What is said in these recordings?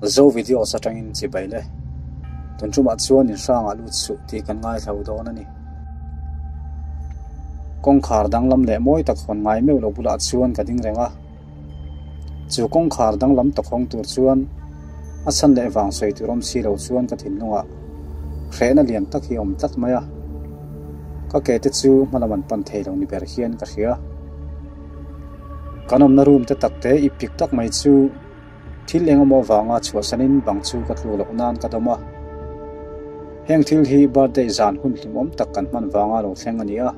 Zo videos atangin chibai le. Tun tumah chuan in hrangah lut suh tih kan ngaithlo dawn a ni. Kawngkhar danglam leh mawi tak hawn ngai meuh lo bulah chuan ka ding reng a. Chu kawngkhar danglam tak hawng tur chuan a chhan leh vang sawi tur awm si lo chuan ka thinlungah hrehna lian tak hi a awm tlat mai a. Ka ke te chu hmalam an pan thei lo ni ber hian ka hria. Kan awmna room te tak te ip pik tak mai chu Thil engemaw avanga chhuahsanin bang chu ka tlu loh nan ka dawm a. Heng thil hi birthday zan hun hlimawm tak kan hman vanga lo thleng a ni a.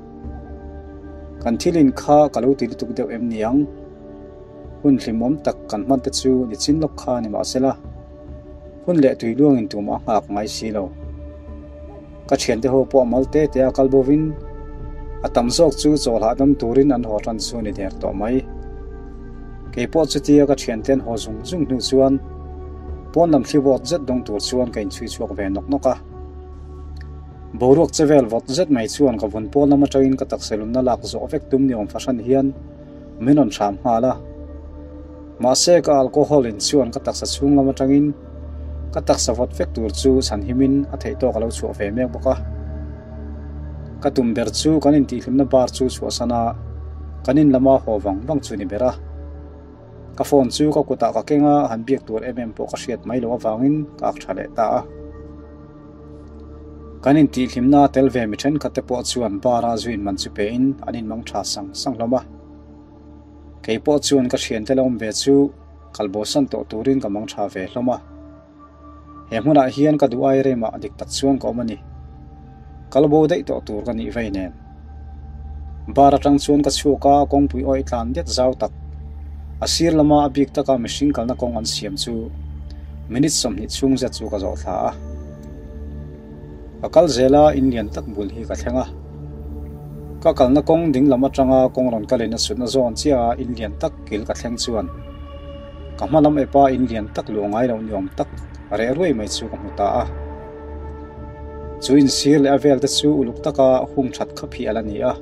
Kan thil in kha ka lo ti lutuk deuh em ni ang? Hun hlimawm tak kan hman te chu ni chin lawk kha ni mahsela, hun leh tui luangin tumah a nghak ngai si lo. Ka thiante ho pawh mal te te a kal bovin a tam zawk chu chawlhah dam turin an haw tan chu ni der tawh mai. Kei pawh chutia ka thiante an haw zung zung hnu chuan pawn lam thli vawt zet dawng tur chuan ka inchhui chhuak ve nawk nawk a. Boruak che vel vawt zet mai chuan ka vun pawn lam atangin ka taksa lumna lak zawh vek tum ni awm fahran hian min rawn hram nghal a. Mahse ka alcohol in chuan ka taksa chhung lam atangin ka taksa vawt vek tur chu chhan himin a theih tawk a lo chhuah ve mek bawk a. Ka tum ber chu kan intihhlimna bar chu chhuahsan a, kan in lama haw vang vang chu ni ber a. Ka phone chu ka kutah ka keng a, han biak tur em em pawh ka hriat mai loh avangin ka ak tha leh ta a. Kan intihhlimna tel ve mi thenkhat te pawh chuan bar a zu inman chu pein an inmang tha sang sang hlawm a. Kei pawh chuan ka thiante la awm ve chu kalbosan tawh turin ka mang tha ve hlawm a. He hmunah hian ka duh ai remah dik tak chuan ka awm a ni. Kalbo daih tawh tur ka nih vei nen. Bar atang chuan ka chhuak a, kawngpui awih tlan det zau tak. A sir lama a bik taka mihring kalna kawng an siam chu minute 20 chhung zet chu ka zawh thla a. Ka kal zel a, in lian tak bul hi ka thleng a. Ka kalna kawng ding lam atanga kawng rawn kalin a sutna zawn chiah a in lian tak kil ka thleng chuan ka hma lam epa in lian tak luah ngai loh ni awm tak reh ruai mai chu ka hmu ta a. Chu in sir leh a vel te chu uluk taka hung that khap hi a la ni a.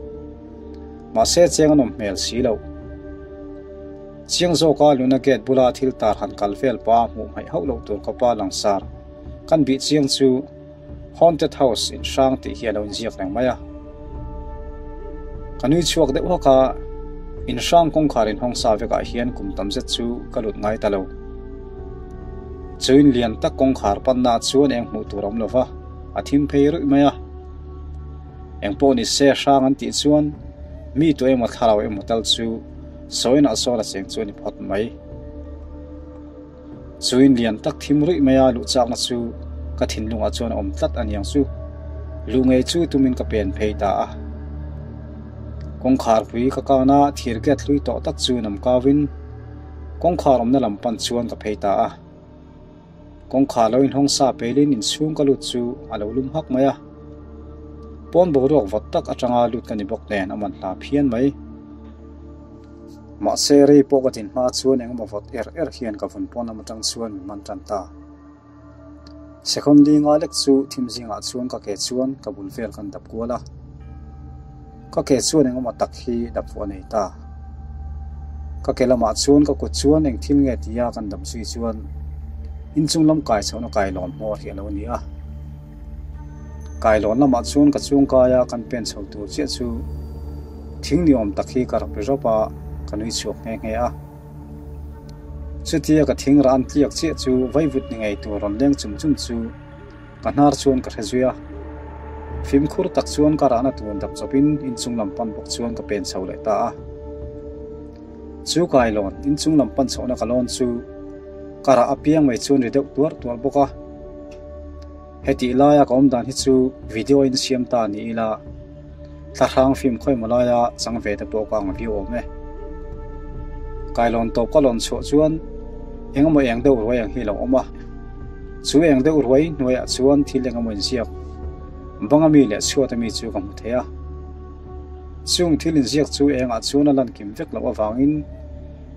Mahse cheng a nawm hmel si loh. Chiang zawka luna gate bula thil tar han kal vel pa hmuh hmaih hauh loh tur khawpa langsar kan bih chiang chu Haunted House in hrang tih hi a lo inziak reng mai a. Ka nui chhuak deuh hawk a, in hrang kawngkhar inhawng sa vekah hian kum tam zet chu ka lut ngai ta lo. Chu in lian tak kawngkhar panna chuan eng hmuh tur a awm lo va, a thim phei ruih mai a. Eng pawh ni se hrang an tih chuan mi tu emaw thlarau emaw tal chu sawinah sawn a cheng chu a ni phawt mai. Chu in lian tak thim ruih mai a luh chakna chu ka thinlungah chuan a awm tlat a niang chu. Luh ngei chu tumin ka pen phei ta a. Kawngkhar pui ka kan a, thir gate hlui tawh tak chu nam kau in kawngkhar awmna lam pan chuan ka phei ta a. Kawngkhar lo inhawng sa pelin inchhung ka lut chu a lo lum hak mai a. Pawn boruak vawt tak atanga lut ka ni bawk nen a man hla phian mai. Mahse rei pawh ka din hma chuan engemaw vawt er er hian ka vun pawn lam atang chuan min man tan ta. Sekhawm li nga lek chu thim zingah chuan ka ke chuan ka bul vel kan dap kual a. Ka ke chuan engemaw tak hi dap fuh a nei ta. Ka ke lamah chuan ka kut chuan eng thil nge tia kan dap zui chuan inchung lam kai chhohna kailawn hmawr hi a lo ni a. Kailawn lamah chuan ka chungkaia kan pen chho tur chiah chu thing ni awm tak hi ka rak ri rawp a, ka nui chhuak nghe nghe a. Chutia ka thing rah an tliak chiah chu vaivut ni ngei tur rawn leng chum chum chu ka hnar chuan ka hre zui a. Fimkhur tak chuan ka rahna tur dap chawpin inchung lam pan bawk chuan ka pen chho leh ta a. Chu kailawn inchung lam pan chhohna ka lawn chu ka rah apiang mai chuan ri deuh tuar tuar bawk a. Hetih laia ka awm dan hi chu video in siam ta ni ila thlahrang film khawimaw laia chang ve te pawh ka ang viau awm e. Kailawn tawp ka lawn chhuah chuan engemaw eng deuh ruai ang hi a lo awm a. Chu eng deuh ruai hnuaiah chuan thil engemaw inziak banga mi leh chhuata mi chu ka hmu thei a. Chung thil inziak chu engah chuan a lan kim vek loh avangin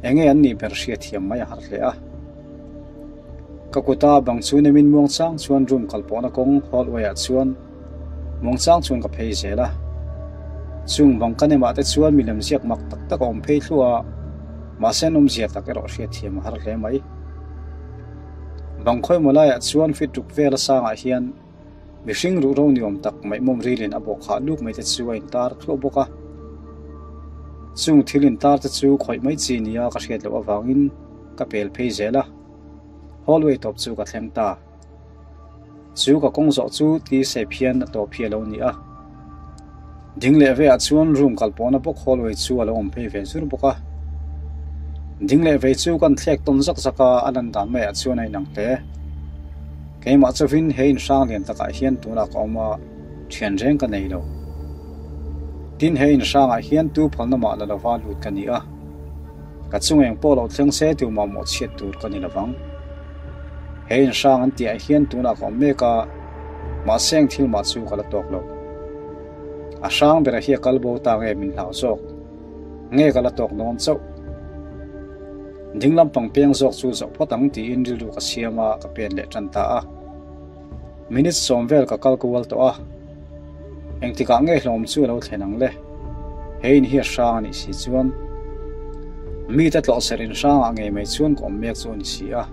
enge an nih ber hriatthiam mai a har hle a. Ka kuta bang chu nemin muangchang chuan room kal pawhna kawng hallway ah chuan muangchang chuan ka phei zel a. Chung bang ka nemah te chuan milem ziak mak tak tak a awm phei thluah a, mahse an awmzia tak erawh hriatthiam a har hle mai. Bang khawimaw laiah chuan fit ruk vel a sangah hian mihring ruhro ni awm tak maihmawm rilin a bawh khah luk mai te chu a intar thluah bawk a. Chung thil intar te chu khawih mai chi nia ka hriat loh avangin ka pel phei zel a, hallway tawp chu ka thleng ta. Chu ka kawng zawh chu ti sep hian a tawp hi a lo ni a. Ding leh veiah chuan room kal pawhna bawk hallway chu a lo awm phei ve zur bawk a. Ding leh vei chu kan thlek tawn zak zak a, a lan dan maiah chuan a inang hle. Keimah chauhin he inhrang lian takah hian tunah ka awm a, thian reng ka nei lo. Tin, he inhrangah hian tu phalna mah la lova lut ka ni a. Ka chung eng pawh lo thleng se tu mamawh chhiat tur ka ni lovang. He inhrang an tihah hian tunah ka awm mek a, mahse eng thil mah chu ka la tawk lo. A hrang bera hi a kal bo ta nge min hlau zawk? Nge ka la tawk dawn chauh? Ding lampang peng zawk chu zoh phawt ang tiin rilru ka siam a, ka pen leh tan ta a. Minute sawm vel ka kal kual tawh a, engtikah nge hlawm chu a lo thlen ang le? He in hi a hrang a nih si chuan mite tlawh serh in hrangah ngei mai chuan ka awm mek chu a ni si a.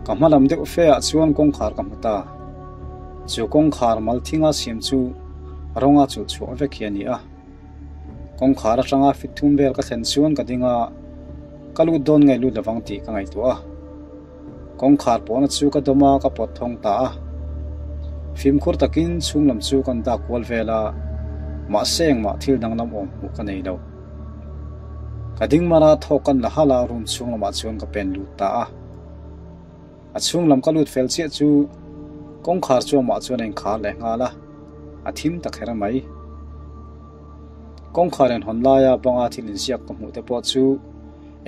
Ka hma lam deuh fe ah chuan kawngkhar ka hmu ta. Chu kawngkhar mal thinga siam chu rawnga chulh chhuah vek hi a ni a. Kawngkhar atanga fit thum vel ka thlen chuan ka ding a, ka lut dawn ngei lut lovang tih ka ngaihtuah a. Kawngkhar pawhna chu ka dawm a, ka pawt thawng ta a. Fimkhur takin chhung lam chu kan dak kual vel a, mahse engmah thil danglam awm hmuh ka nei lo. Ka ding mar a, thawk kan la halh a, room chhung lamah chuan ka pen lut ta a. A chhung lam ka lut fel chiah chu kawngkhar chu amah chuan a inkhar leh nghal a, a thim ta kher mai. Kawngkhar inhawn laia banga thil inziak ka hmuh te pawh chu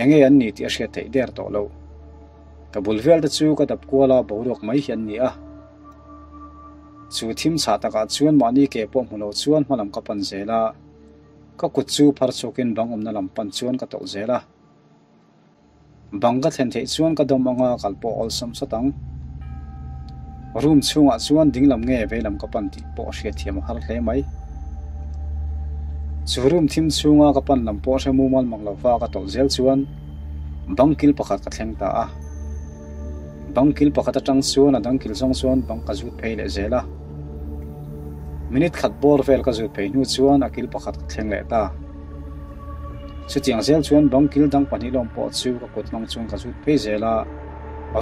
enge an ni tih a hriat theih der tawh lo. Ka bul vel te chu ka dap kual a, boruak mai hi an ni a. Chu thim chhah takah chuan mahni ke pawh hmu lo chuan hma lam ka pan zel a, ka kut chu phar chhuakin bang awmna lam pan chuan ka tawlh zel a. Bang ka thlen theih chuan ka dawm anga kal pawh awlsam sawt ang. Room chhungah chuan ding lam nge vei lam ka pan tih pawh hriatthiam a har hle mai. Chu room thim chhunga ka pan lam pawh hre mumal mak lova ka tawlh zel chuan bang kil pakhat ka thleng ta a. Bang kil pakhat atang chuan a dang kil zawng chuan bang ka zut phei leh zel a. Minute khat bawr vel ka zut phei hnu chuan a kil pakhat ka thleng leh ta. Chutiang zel chuan bang kil dang pahnih lawm pawh chu ka kut hmang chuan ka zut phei zel a,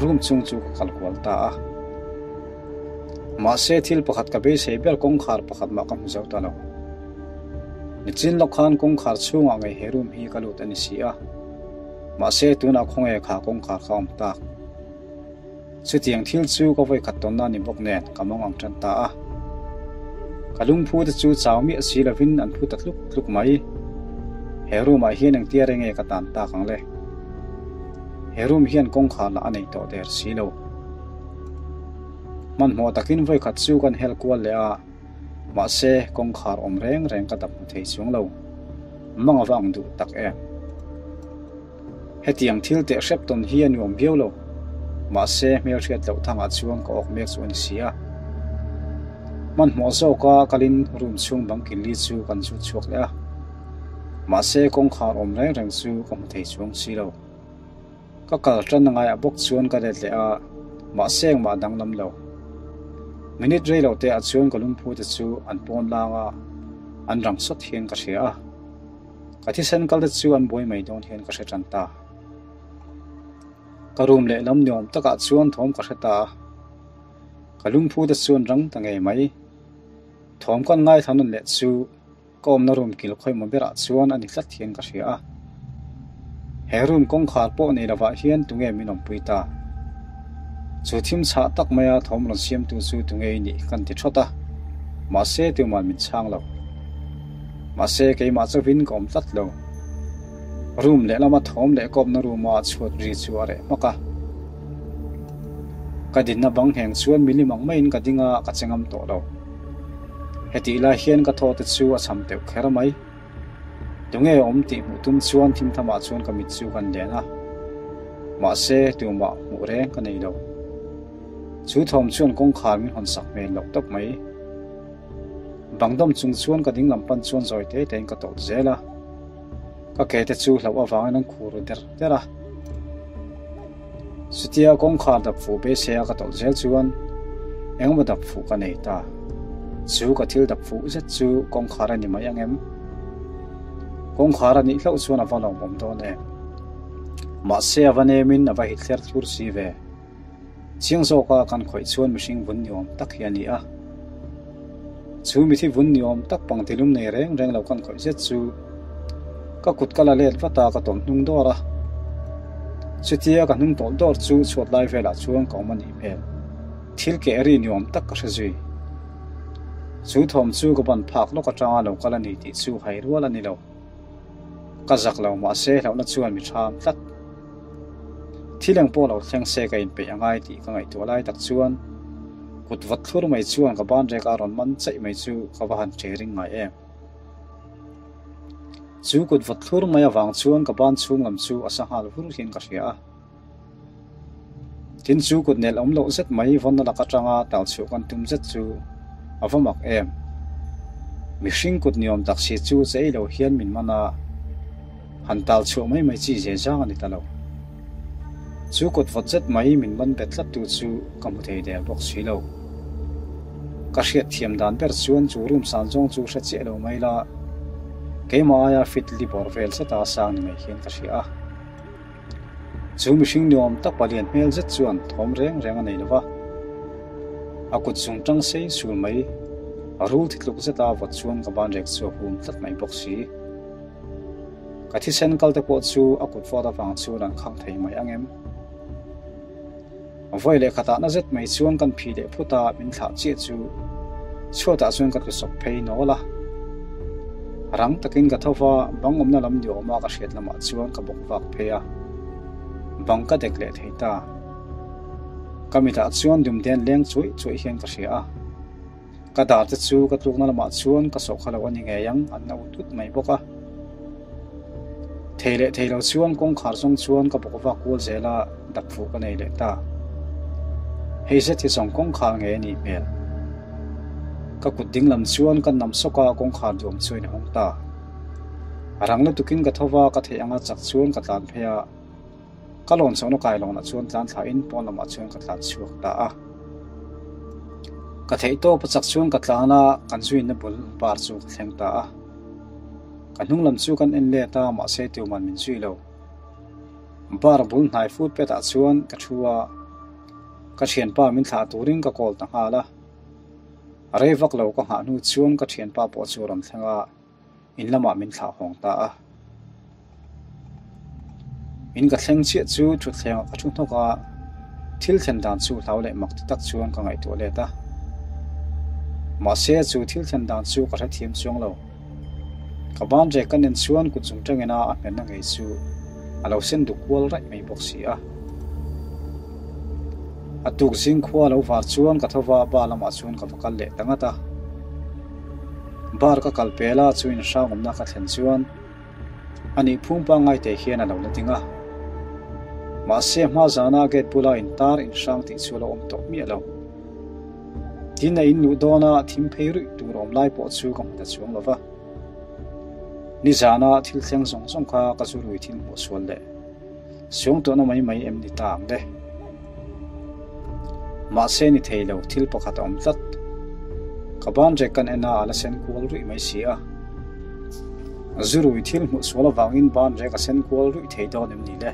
room chung chu ka kal kual ta a. Mahse thil pakhat ka beisei ber kawngkhar pakhat mah ka hmu zo ta lo. Nichin lawk khan kawngkhar chhungah ngei he room hi ka lut a ni si a, mahse tunah khawnge kha kawngkhar kha a awm tak. Chutiang thil chu ka vawikhat tawnna ni bawk nen ka mawng ang tan ta a. Ka lungphu te chu chau miah si lovin an phu ta tluk tluk mai. He room ah hian engtia reng nge ka tan tak ang le? He room hian kawngkhar lah a nei tawh der si lo. Hmanhmawh takin vawikhat chu kan hel kual leh a, mahse kawngkhar awm reng reng ka dap hmu thei chuang lo. Mang ava ang duh tak em? Hetiang thil teh hrep tawn hi a nuam viau lo. Mahse, hmelhriat loh thangah chuan ka awk mek chu a ni si a. Hmanhmawh zawka kalin room chhung bang kil li chu kan zut chhuak leh a. Mahse, kawngkhar awm reng reng chu ka hmu thei chuang si lo. Ka kal tan a ngaiah bawk chuan ka let leh a, mahse engmah danglam lo. Minute rei lo te ah chuan ka lungphu te chu an pawn lang a, an rang sawt hian ka hria a. Ka thisen kal te chu an buai mai dawn hian ka hre tan ta. Ka room lehlam ni awm takah chuan thawm ka hre ta a, ka lungphu te chuan rang ta ngei mai. Thawm kan ngaithla nawn leh chu ka awmna room kil khawimawh berah chuan a ni tlat hian ka hria a. He room kawngkhar pawh nei lovah hian tunge min awmpui ta? Chu thim chhah tak maia thawm rawn siamtu chu tunge i nih kan ti thawt a, mahse tuman min chhang lo. Mahse keimah chauhin ka awm tlat lo. Room lehlama thawm leh kawpna room a chhuat ri chu a reh hmak a. Ka dinna bang ngheng chuan milim ang maiin ka ding a, ka che ngam tawh lo. Hetih lai hian ka thaw te chu a cham teuh kher mai. Tunge awm tih hmuh tum chuan thim thamah chuan ka mit chu kan len a. Mahse tumah hmuh reng ka nei lo. Chu thawm chuan kawngkhar min hawn sak hmel loh tawp mai. Bang dawm chung chuan ka ding lam pan chuan zawi te tein ka tawlh zel a. Ka ke te chu hlauh avangin an khur ru der der a. Chutia kawngkhar dap fuh beisei a ka tawlh zel chuan engemaw dap fuh ka nei ta. Chu ka thil dap fuh zet chu kawngkhar a ni mai ang em? Kawngkhar a nih hlauh chuan a va lawmawm dawn em? Mahse a va nemin a va hit thler thlur si ve. Chiang zawka kan khawih chuan mihring vun ni awm tak hi a ni a. Chu mithi vun ni awm tak pangtilum nei reng reng lo kan khawih zet chu ka kut ka la let vat a, ka tawlh hnung dawr a. Chutia ka hnung tawlh dawr chu chhuat lai velah chuan ka awm a nih hmel. Thil keh ri ni awm tak ka hre zui. Chu thawm chu ka ban phak lawk atanga lo kal a ni tih chu hai rual a ni lo. Ka zak lo mahse hlauhna chuan mi tham tlat. Thil eng pawh lo thleng se ka inpeih a ngai tih ka ngaihtuah lai tak chuan kut vat thlur mai chuan ka ban rek a rawn man chaih mai chu ka va han ṭe ring ngai em. Chu kut vat thlur mai avang chuan ka ban chhung lam chu a sa nghal vur hian ka hria a. Tin chu kut nelh awm loh zet mai vawnna lak atanga tal chhuah kan tum zet chu a va mak em. Mihring kut niawm tak si chu che ei lo hian min man a, han tal chhuah mai mai chi ze zang a ni ta lo. Chu kut vawt zet mai min man bet tlat tu chu ka hmu thei der bawk si lo. Ka hriat thiam dan ber chuan chu room san zawng chu hre chiah lo mai la, keimah aia fit li bawr vel zeta sang ni mai hian ka hria a. Chu mihring ni awm tak palian hmel zet chuan thawm reng reng a nei lo va, a kut zung tang sei sul mai, a rul thi tluk zeta vawt chuan ka ban rek chu a hum tlat mai bawk si. Ka thisen kal te pawh chu a kut vawt avang chuan an khang thei mai ang em? Vawi leh khatah na zet mai chuan kan phi leh phut a, min thlah chiah chu chhuatah chuan ka tlu sawp phei nawl a. Rang takin ka tho va, bang awmna lam ni awma ka hriat lamah chuan ka bawk vak phei a, bang ka dek leh thei ta. Ka mitah chuan dumden leng chuaih chuaih hian ka hria a. Ka dar te chu ka tlukna lamah chuan ka sawh kha lo a ni ngei ang, an la ut ut mai bawk a. Thei leh thei lo chuan kawngkhar zawng chuan ka bawk vak kual zel a, dap fuh ka nei leh ta. Hei zet hi zawng kawngkhar ngei a nih hmel. Ka kut ding lam chuan ka nam sawk a, kawngkhar duam chu a inhawng ta. A rang lutukin ka tho va, ka theih anga chak chuan ka tlan phei a. Ka lawn chhohna kailawnah chuan tlan thlahin pawn lamah chuan ka tlan chhuak ta a. Ka theih tawp a chak chuan ka tlan a, kan zuina bul bar chu ka thleng ta a. Ka hnung lam chu kan en let a, mahse tuman min zui lo. Bar bul hnai footpath ah chuan ka thu a, ka thianpa min thlah turin ka call ta nghal a. Rei vak lo ka nghah hnu chuan ka thianpa pawh chu a rawn thleng a. In lamah min thlah hawng ta a. In ka thleng chiah chu thutthlengah ka thu hnawk a, thil thlen dan chu hlau leh mak ti tak chuan ka ngaihtuah let a. Mahse chu thil thlen dan chu ka hrethiam chuang lo. Ka ban rek ka nen chuan kut chung tangina a hmelna ngei chu a lo sen duk kual raih mai bawk si a. A tuk zing khua lo var chuan ka tho va, ba lamah chuan ka va kal leh ta ngat a. Bar ka kal pel a, chu inhrang awmna ka thlen chuan a nih phung pangngai te hian a lo la ding a. Mahse hma zana gate bula intar inhrang tih chu a lo awm tawh miah lo. Tin a inluh dawna thim phei ruih tur awm lai pawh chu ka hmu ta chuang lo va. Nizana thil thleng zawng zawng kha ka zu rui thil hmuh sual leh Suang tawhna mai mai em ni ta ang le? Mahse ni thei lo, thil pakhat a awm tlat. Ka ban rek kan en a, a la sen kual ruih mai si a. Zurui thil hmuh sual avangin ban rek a sen kual ruih thei dawn em ni le?